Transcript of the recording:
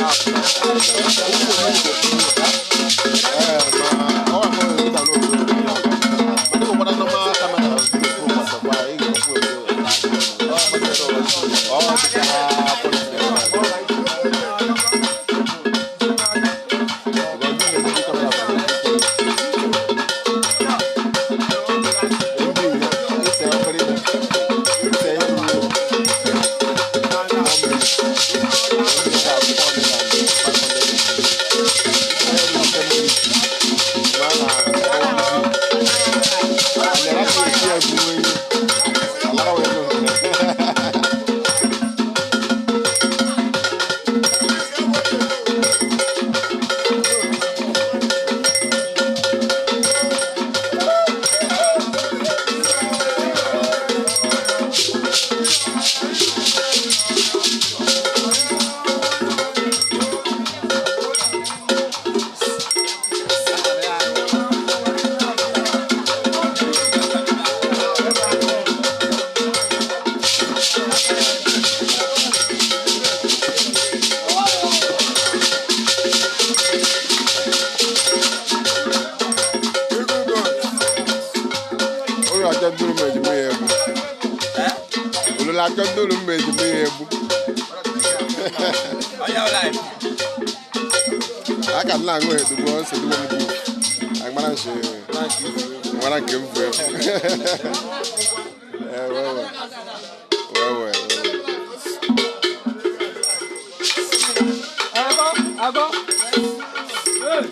Ee, ma ọ bụ na download mana ị nwekwara normal camera phone gbasakwa ị ga-ekwu ọ dịka ha policy because ndị na-eji camera bụ ndị ise obere ihe ise ihe ruru 4 minutes, ndị ga-abụ 400 and 500 ihe ruru 10 minutes mgbe a na-agbawa music and then esi ya bụ ihe alara wee go. Ụlọ achọ nduru ma ejigbo ya egbu. Ụlọ achọ nduru ma ejigbo ya egbu. Aka m na-aṅụ edugbo ose dugbo m gbu. Agbara nshi nwara nke m bụ egbu. Ee, wee wee. Wee wee, wee wee. Agọ, agọ. Hey.